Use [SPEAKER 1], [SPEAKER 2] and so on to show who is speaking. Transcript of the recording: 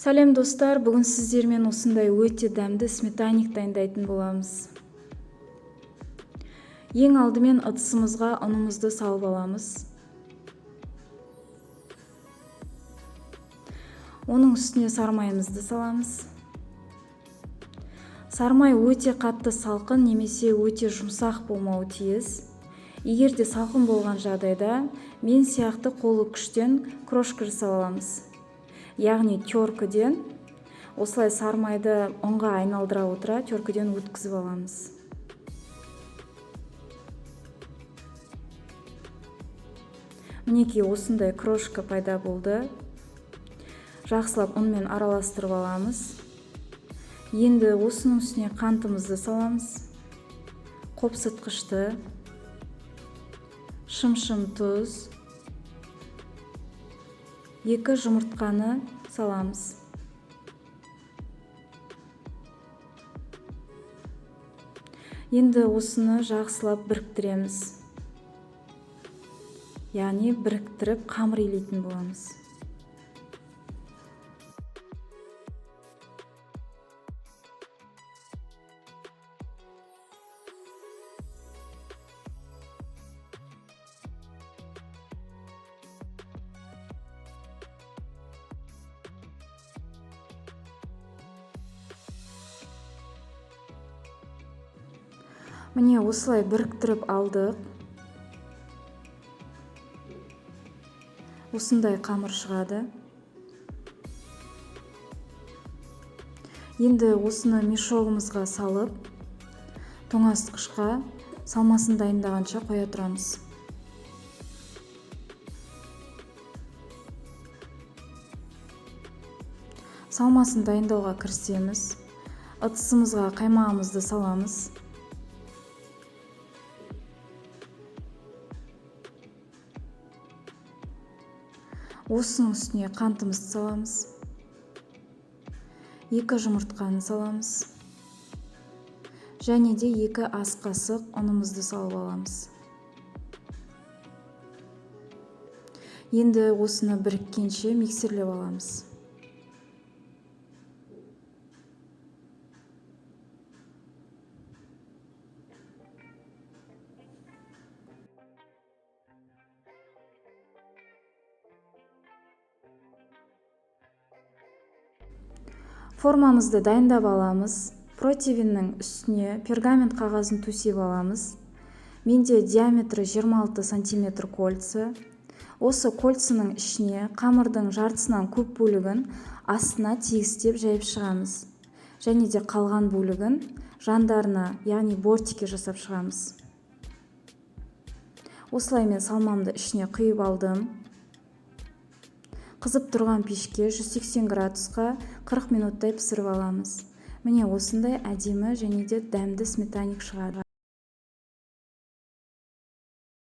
[SPEAKER 1] Сәлем, достар! Бүгін сіздермен осындай өте дәмді сметанник дайындайтын боламыз. Ең алдымен ыдысымызға ұнымызды салып аламыз. Оның үстіне сармайымызды саламыз. Сармай өте қатты салқын немесе өте жұмсақ болмауы тиіс. Егер де салқын болған жағдайда, мен сияқты қолы күштен крошка жасап аламыз. Яғни теркіден осылай сармайды ұнға айналдыра отыра теркіден өткізіп аламыз. Мінекей, осындай крошка пайда болды. Жақсылап ұнмен араластырып аламыз. Енді осының үстіне қантымызды саламыз. Қопсытқышты, шым-шым тұз, 2 жұмыртқаны саламыз. Енді осыны жақсылап біріктіреміз. Яғни біріктіріп қамыр илейтін боламыз. Міне, осылай біріктіріп алдық. Осындай қамыр шығады. Енді осыны мешогымызға салып, тоңазытқышқа салмасын дайындағанша қоя тұрамыз. Салмасын дайындауға кірісеміз. Ыдысымызға қаймағымызды саламыз. Осының үстіне қантымызды саламыз. 2 жұмыртқаны саламыз. Және де 2 ас қасық ұнымызды салып аламыз. Енді осыны біріккенше миксерлеп аламыз. Формамызды дайындап аламыз. Противеннің үстіне пергамент қағазын төсеп аламыз. Менде диаметрі 26 сантиметр кольца. Осы кольцының ішіне қамырдың жартысынан көп бөлігін астына тегістеп жайып шығамыз. Және де қалған бөлігін жандарына, яғни бортике жасап шығамыз. Осылай мен салмамды ішіне құйып алдым. Қызып тұрған пешке 180 градусқа 40 минуттай пісіріп аламыз. Міне, осындай әдемі және де дәмді сметанник шығады.